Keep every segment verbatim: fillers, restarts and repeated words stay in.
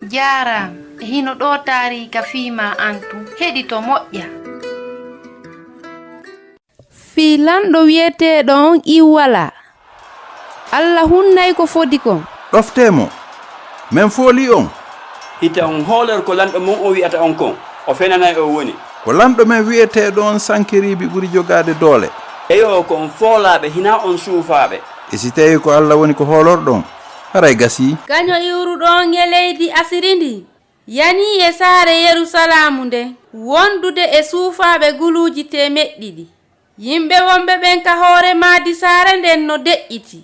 Jaaraama. E hino ɗoo taariika fii maa an tun. Heɗito moƴƴa. Fii lanɗo wi'eteeɗo on Iwwalaa. Alla hunnay ko fodi kon. Ɗoftee mo. Men foolii on. Hita on hoolor ko lanɗo mon on wi'ata on kon. O fenanay on woni. Ko lanɗo men wi'eteeɗo on Sankeriibi ɓuri jogaade doole. Eyo, ko on foolaaɓe, hinaa on suufaaɓe. E si tawii ko Alla woni ko hoolorɗon, haray gasii. Gaño iwruɗo on e leydi Asiri ndin, yanii e saare Yerusalaamu nden, wondude e suufaaɓe guluuji teemeɗɗe ɗiɗi. Yimɓe wonɓe ɓen ka hoore maadi saare nden no deƴƴiti.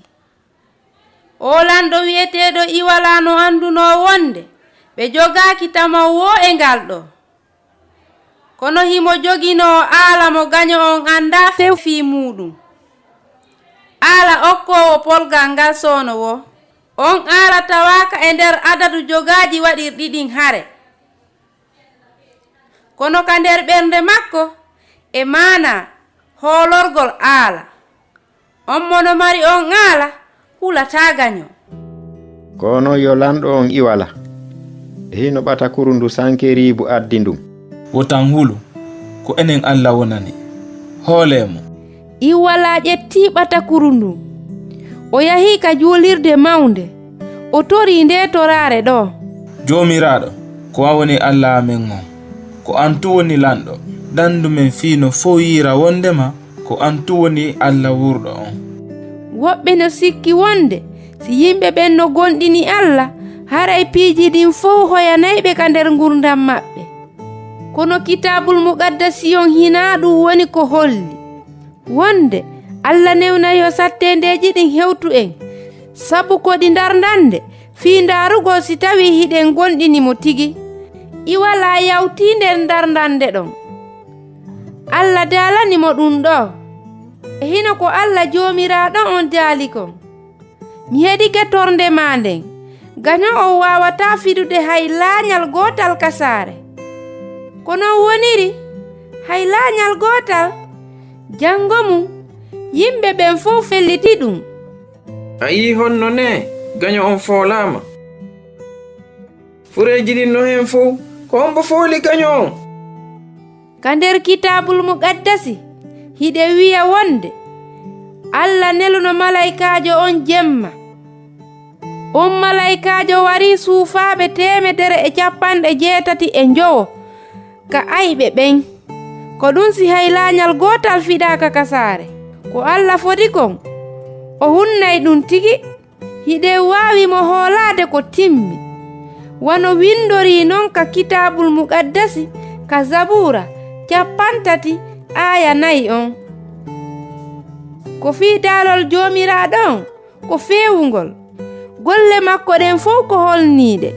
Oo lanɗo wi'eteeɗo Iwalaa no andunoo wonde ɓe jogaaki tamon woo e ngal ɗoo. Kono himo joginoo aala mo gaño on andaa few fii muuɗum. Aala okkoowo polgal ngal soono woo. On aala tawaaka e nder adadu jogaaji waɗirɗi ɗin hare. Kono ka nder ɓernde makko, e maanaa hoolorgol aala. On mo no mari on aala, hulataa gaño. Ko onon yo lanɗo on Iwala. E hino ɓatakuru ndu Sankeriibu addi ndun. Wotan hulu, ko enen Alla wonani. Hoolee mo. Iwala ƴetti ɓatakuru ndun. O yahi ka juulirde mawnde. O torii ndee toraare ɗoo. Joomiraaɗo, ko an woni Alla amen on. Ko an tun woni lanɗo. Dandu men fii no fow yi'ira wondema ko an tun woni Alla wuurɗo on. Woɓɓe no sikki wonde si yimɓe ɓen no gomɗini Alla, haray piiji ɗin fow hoyanay ɓe ka nder ngurndan maɓɓe. Kono Kitaabul Muqaddasi on hinaa ɗun woni ko holli wonde Alla newnay yo satteendeeji ɗin hewtu en, sabu ko ɗi ndarndannde fii ndaarugol si tawii hiɗen gomɗini mo tigi. Iwala yawtii nder ndarndannde ɗon. Alla daalani mo ɗun ɗoo. E hino ko Alla Joomiraaɗo on daali kon. Mi heɗike tornde maa nden. Gaño on waawataa fiɗude hay laañal gootal ka saare. Ko non woniri, hay laañal gootal. Janngo mun, yimɓe ɓen fow felliti ɗun. A yi'ii honno nee gaño on foolaama? Fureeji ɗin no hen fow, ko hombo fooli gaño on? Ka nder Kitaabul Muqaddasi, hiɗe wi'a wonde Alla neluno malaykaajo on jemma. On malaykaajo warii suufaaɓe teemedere e cappanɗe jeetati e njowo ka ayɓe ɓen. Ko ɗun si hay laañal gootal fiɗaaka ka saare. Ko Alla fodi kon, o hunnay ɗun tigi. Hiɗen waawi mo hoolaade ko timmi, wano windorii non ka Kitaabul Muqaddasi ka Zabuura cappanɗe tati aaya nayi on. Ko fii daalol Joomiraaɗo on ko feewungol, golle makko ɗen fow ko holniiɗe.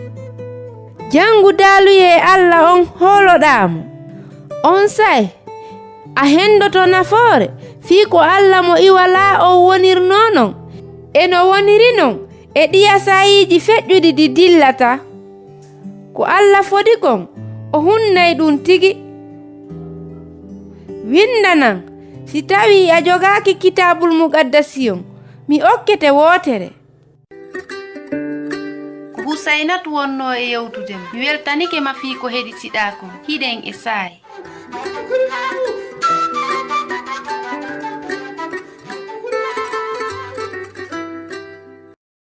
Janngu daaluyee Alla on hooloɗaa mo. Onsay, a hendoto nafoore fii ko Alla mo iwalaa on wonirnoo non, e no woniri non e ɗiya saa'iiji feƴƴuɗi ɗi dillataa. Ko Alla fodi kon, o hunnay ɗun tigi. Windanan, si tawii a jogaaki Kitaabul Muqaddasi on, mi okkete wootere. Ko Husaynatu wonnoo e yewtude ma. Mi weltanike ma fii ko heɗitiɗaa kon. Hiɗen e saa'i.